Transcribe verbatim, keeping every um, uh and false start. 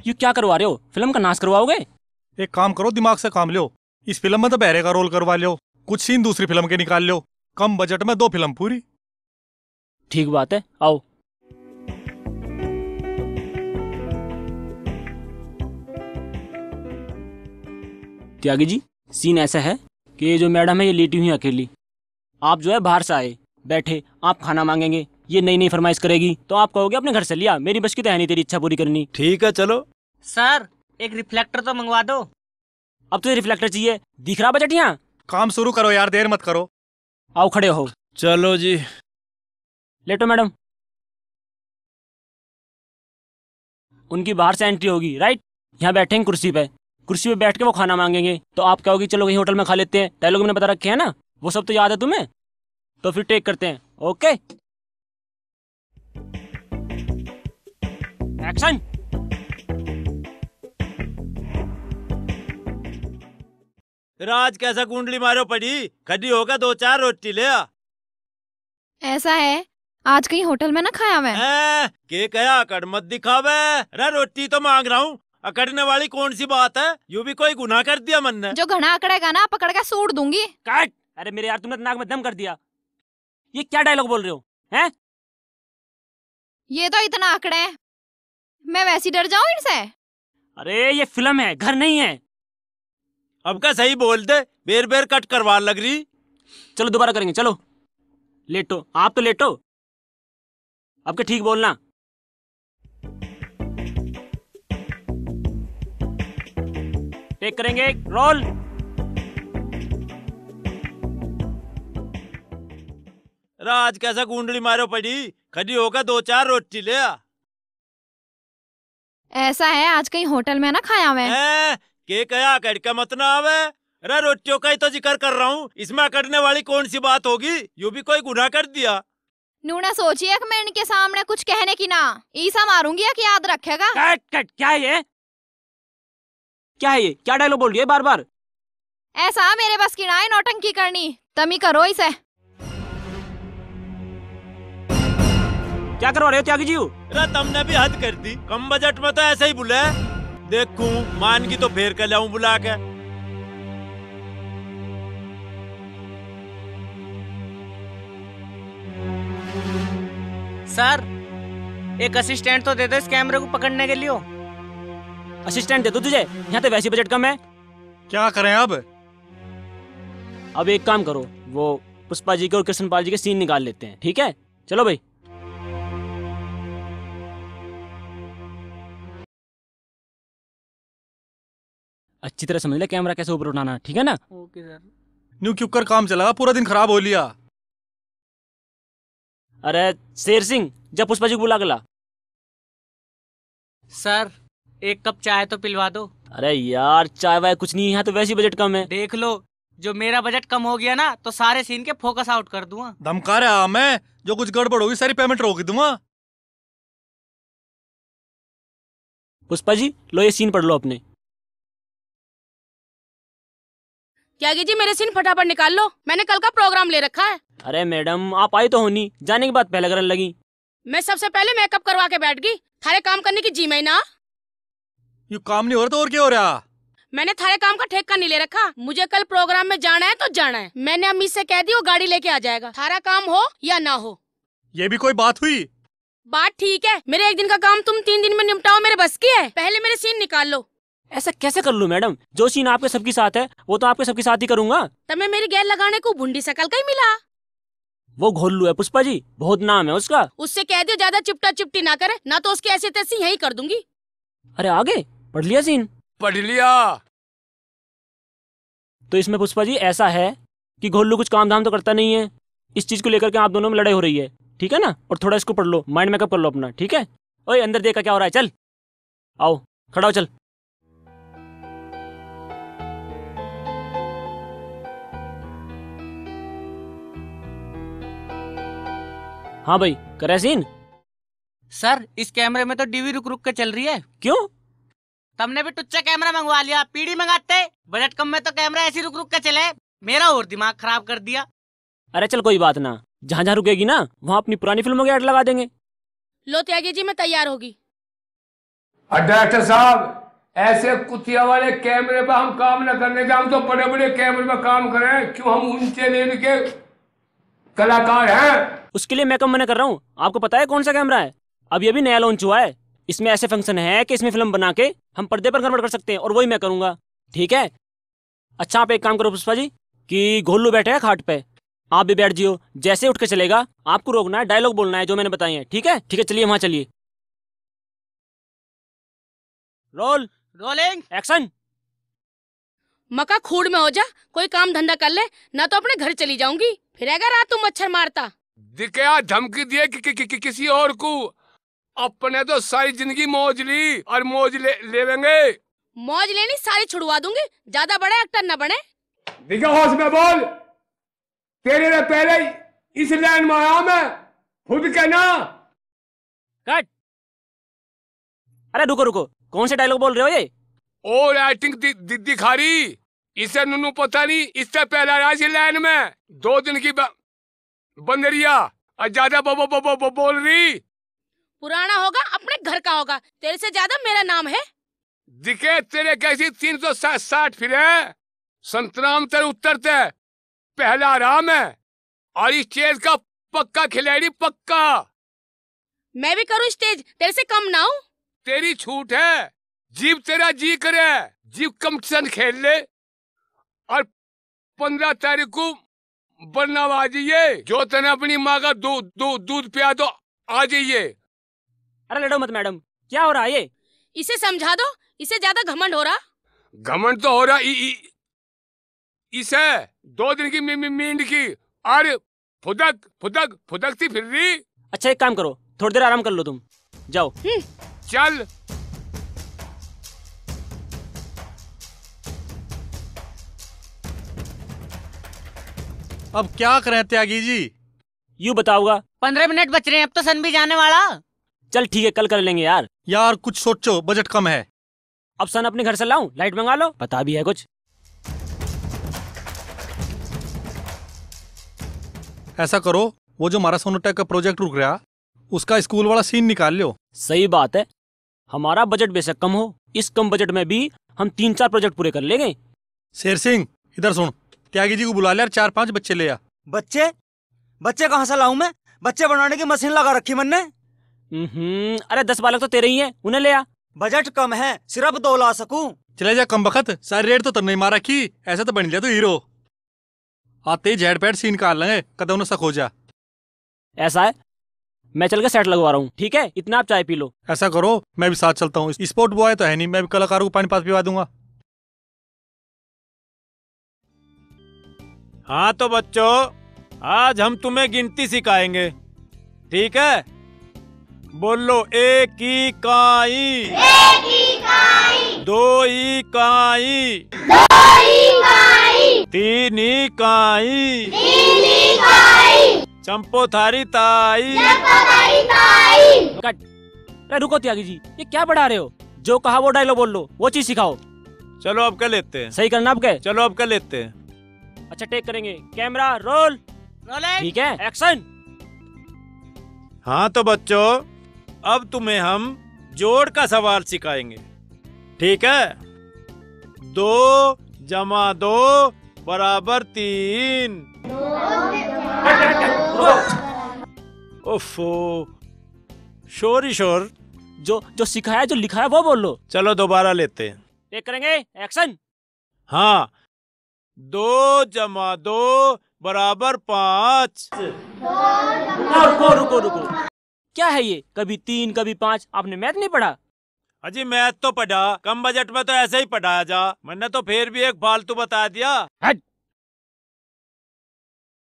क्यों, क्या करवा रहे हो? फिल्म का नाश करवाओगे? एक काम करो, दिमाग से काम लो। इस फिल्म में तो बहरे का रोल करवा लो, कुछ सीन दूसरी फिल्म के निकाल लो। कम बजट में दो फिल्म पूरी। ठीक बात है, आओ। त्यागी जी, सीन ऐसा है कि ये जो मैडम है, ये लेटी हुई अकेली। आप जो है बाहर से आए, बैठे, आप खाना मांगेंगे, ये नई नई फरमाइश करेगी, तो आप कहोगे, "अपने घर से लिया, मेरी बस की तो है नहीं तेरी इच्छा पूरी करनी।" ठीक है, चलो। सर, एक रिफ्लेक्टर तो मंगवा दो। अब तुझे रिफ्लेक्टर चाहिए? दिख रहा बजट यहाँ? काम शुरू करो यार, देर मत करो। आओ, खड़े हो। चलो जी। लेटो मैडम। उनकी बाहर से एंट्री होगी, राइट? यहाँ बैठेंगे कुर्सी पे, कुर्सी पे बैठ के वो खाना मांगेंगे, तो आप कहोगे, "चलो, कहीं होटल में खा लेते हैं।" डायलॉग मैंने बता रखे हैं ना, वो सब तो याद है तुम्हें? तो फिर टेक करते हैं। Okay, action. राज कैसा गुंडली मारो पड़ी, खड़ी होकर दो चार रोटी ले आ। ऐसा है, आज कहीं होटल में ना खाया मैं। हैं? के कहा, अकड़ मत दिखावे। रे, रोटी तो मांग रहा हूँ, अकड़ने वाली कौन सी बात है? यू भी कोई गुनाह कर दिया मन्ने? जो घना अकड़ेगा ना, पकड़ के सूट दूंगी। कट। अरे मेरे यार, तुमने तो नाक में दम कर दिया। ये क्या डायलॉग बोल रहे हो, हैं? ये तो इतना अकड़े हैं, मैं वैसे ही डर जाऊं इनसे। अरे, ये फिल्म है, घर नहीं है। अब का सही बोल दे, बेर बेर कट करवा लग रही। चलो, दोबारा करेंगे, चलो। लेटो, आप तो लेटो। अब के ठीक बोलना। टेक करेंगे, रोल। राज कैसा गुंडली मारो पड़ी, खड़ी होकर दो चार रोटी ले आ। ऐसा है, आज कहीं होटल में ना खाया मैं। हैं? के कहा, अकड़ के मत ना आवे। अरे, रोटियों का ही तो जिक्र कर रहा हूँ, इसमें अकड़ने वाली कौन सी बात होगी? यू भी कोई गुनाह कर दिया। नूना सोचिए कि मैं इनके सामने कुछ कहने की ना, ईसा मारूंगी, एक याद रखेगा। कट, कट, क्या है ये? क्या है ये? क्या डायलॉग बोल रही है बार बार? ऐसा मेरे बस की ना है नौटंकी करनी, तमी करो इसे। क्या करवा रहे हो त्यागी जी? अरे, तुमने भी हद कर दी, कम बजट में तो ऐसे ही बुलाए। देखूं, मान की तो फेर के लाऊं बुला के। सर, एक असिस्टेंट तो दे दो इस कैमरे को पकड़ने के लिए। असिस्टेंट दे दो तुझे, यहाँ तो वैसे ही बजट कम है। क्या करें अब? अब एक काम करो, वो पुष्पा जी के और कृष्णपाल जी के सीन निकाल लेते हैं, ठीक है? चलो भाई। अच्छी तरह समझ ले कैमरा कैसे ऊपर उठाना, ठीक है ना? Okay sir. न्यू क्यों कर काम चला, पूरा दिन खराब हो लिया। अरे शेर सिंह, जा पुष्पा जी को बुला के ला। सर, एक कप चाय तो पिलवा दो। अरे यार, चाय वाय कुछ नहीं है, यहाँ तो वैसे ही बजट कम है। देख लो, जो मेरा बजट कम हो गया ना, तो सारे सीन के फोकस आउट कर दूंगा। धमका रहा मैं, जो कुछ गड़बड़ होगी, सारी पेमेंट रोक दूंगा। पुष्पा जी, लो ये सीन पढ़ लो अपने। त्यागी जी, मेरे सीन फटाफट निकाल लो, मैंने कल का प्रोग्राम ले रखा है। अरे मैडम, आप आई तो होनी, जाने के बाद पहले करने लगी। मैं सबसे पहले मेकअप करवा के बैठ गई, थारे काम करने की जी में ना। यू काम नहीं हो रहा तो और क्या हो रहा? मैंने थारे काम का ठेका नहीं ले रखा, मुझे कल प्रोग्राम में जाना है तो जाना है। मैंने अम्मी से कह दी, वो गाड़ी लेके आ जाएगा, थारा काम हो या ना हो। ये भी कोई बात हुई? बात ठीक है, मेरे एक दिन का काम तुम तीन दिन में निपटाओ, मेरे बस की है? पहले मेरे सीन निकाल लो। ऐसा कैसे कर लूं मैडम? जो सीन आपके सबके साथ है, वो तो आपके सबके साथ ही करूंगा। तमे मेरी गैल लगाने को भुंडी शकल का ही मिला। वो घोलू है पुष्पा जी, बहुत नाम है उसका। उससे कह दियो ज्यादा चिपटा चिपटी ना करे, ना तो उसकी ऐसी तैसी यहीं कर दूंगी। अरे आ गए, पढ़ लिया सीन? पढ़ लिया। तो इसमें पुष्पा जी ऐसा है कि घोलू कुछ काम धाम तो करता नहीं है, इस चीज को लेकर के आप दोनों में लड़ाई हो रही है, ठीक है ना? और थोड़ा इसको पढ़ लो, माइंड मेकअप कर लो अपना, ठीक है? ओए अंदर देख क्या हो रहा है, चल। आओ, खड़ा हो, चल। हाँ भाई, करे सीन? सर, इस कैमरे में तो डीवी रुक रुक के चल रही है। क्यों? तमने भी टुच्चा कैमरा मंगवा लिया, पीडी मंगाते। बजट कम में तो कैमरा ऐसी रुक रुक के चले, मेरा और दिमाग खराब कर दिया। अरे चल, कोई बात ना, जहाँ जहाँ रुकेगी ना, वहाँ अपनी पुरानी फिल्मों के ऐड लगा देंगे। लो त्यागी जी, मैं तैयार होगी। और डायरेक्टर साहब, ऐसे कुतिया वाले कैमरे पे हम काम ना करने जाए, हम तो बड़े बड़े कैमरे पे काम करें। क्यों, हम ऊंचे लेवल के कलाकार हैं। उसके लिए मैं कब मना कर रहा हूँ? आपको पता है कौन सा कैमरा है? अभी अभी नया लॉन्च हुआ है। इसमें ऐसे फंक्शन है कि इसमें फिल्म बना के हम पर्दे पर गड़बड़ कर सकते हैं, और वही मैं करूंगा। ठीक है, अच्छा, आप एक काम करो पुष्पा जी, कि घोलू बैठे हैं खाट पे, आप भी बैठ जियो। जैसे उठ के चलेगा, आपको रोकना है, डायलॉग बोलना है जो मैंने बताए हैं। ठीक है, ठीक है, चलिए, वहां चलिए। रोल। रोलिंग। एक्शन। मका खूड़ में हो जा, कोई काम धंधा कर ले, ना तो अपने घर चली जाऊंगी। फिरेगा रात तू मच्छर मारता। दिखे आ धमकी दिए कि, कि, कि, कि किसी और को। अपने तो सारी जिंदगी मौज ली और मौज ले, लेवेंगे। मौज लेनी सारी छुड़वा दूंगी, ज्यादा बड़ा एक्टर ना बने। दिखे होश में बोल, तेरे से पहले ही इस लाइन में आया मैं, खुद के ना। कट। अरे रुको रुको, कौन से डायलॉग बोल रहे हो ये? और एक्टिंग दि, दि, दिखा रही। इसे नुनू पता नहीं, इससे पहला आया इस लाइन में। दो दिन की ब, बंदरिया, और ज्यादा ब, ब, ब, ब, ब, बोल रही। पुराना होगा, अपने घर का होगा, तेरे से ज्यादा मेरा नाम है। दिखे तेरे कैसी तीन सौ साठ फिरे, संतराम तेरे उत्तर ते पहला आराम है। और इस चेज का पक्का खिलाड़ी, पक्का। मैं भी करूं स्टेज, तेरे से कम ना हूं। तेरी छूट है, जीव तेरा जी करे, जीव कंपटीशन खेल ले। और पन्द्रह तारीख को बरनावा आ जाइए, जो तने अपनी माँ का दू, दू, दूध पिया दो, आ जाइए। अरे लड़ो मत मैडम, क्या हो रहा है ये? इसे समझा दो, इसे ज्यादा घमंड हो रहा। घमंड तो हो रहा इ, इ, इसे दो दिन की मी, मी, मींड की, और फुदक फुदक फुदकती फिर रही। अच्छा, एक काम करो, थोड़ी देर आराम कर लो तुम, जाओ। हम्म। चल। अब क्या करें त्यागी जी? यू बताओगा। पन्द्रह मिनट बच रहे हैं, अब तो सन भी जाने वाला। चल ठीक है, कल कर लेंगे यार। यार कुछ सोचो, बजट कम है। अब सन अपने घर से लाऊं, लाइट मंगा लो, पता भी है कुछ। ऐसा करो, वो जो हमारा सोनोटेक का प्रोजेक्ट रुक रहा, उसका स्कूल वाला सीन निकाल लो। सही बात है, हमारा बजट बेशक कम हो, इस कम बजट में भी हम तीन चार प्रोजेक्ट पूरे कर लेंगे। शेर सिंह, इधर सुन, त्यागी जी को बुला ले और चार पांच बच्चे ले आ। बच्चे? बच्चे कहाँ से लाऊं मैं? बच्चे बनाने की मशीन लगा रखी मैंने। हम्म, अरे दस बालक तो तेरे ही हैं, उन्हें ले आ। बजट कम है, सिर्फ दो ला सकूं। चले जा कम बखत, सारी रेड तो तन्ने ही मार रखी, ऐसा तो बन लिया तू हीरो। आते ही झैड़ पैड़ सीन काट लेंगे, कदम न सक हो जा। ऐसा है, मैं चल के सेट लगवा रहा हूँ, ठीक है? इतना आप चाय पी लो। ऐसा करो, मैं भी साथ चलता हूँ, स्पोर्ट बॉय तो है नहीं, मैं भी कलाकारों को पानी पात पिवा दूंगा। हाँ तो बच्चों, आज हम तुम्हें गिनती सिखाएंगे, ठीक है? बोलो, एक इकाई। एक इकाई। दो इकाई। दो इकाई। तीन इकाई। तीन इकाई। चंपो थारी ताई। चंपो थारी ताई। कट। अरे रुको त्यागी जी, ये क्या पढ़ा रहे हो? जो कहा वो डायलॉग बोल लो, वो चीज सिखाओ। चलो अब क्या लेते हैं? सही करना अब क्या? चलो अब क्या लेते हैं? अच्छा, टेक करेंगे। Camera roll. रोलिंग। ठीक है, एक्शन। हाँ तो बच्चों, अब तुम्हें हम जोड़ का सवाल सिखाएंगे, ठीक है? दो जमा दो बराबर तीन। ओफो, शोर ही शोर। जो, जो सिखाया, जो लिखाया, वो बोलो। चलो दोबारा लेते हैं। टेक करेंगे, एक्शन। हाँ, दो जमा दो बराबर पाँच। रुको, रुको, रुको, रुको। क्या है ये? कभी तीन, कभी पाँच। आपने मैथ नहीं पढ़ा? अजी, मैथ तो पढ़ा, कम बजट में तो ऐसे ही पढ़ाया जा। मैंने तो फिर भी एक फालतू बता दिया। हट।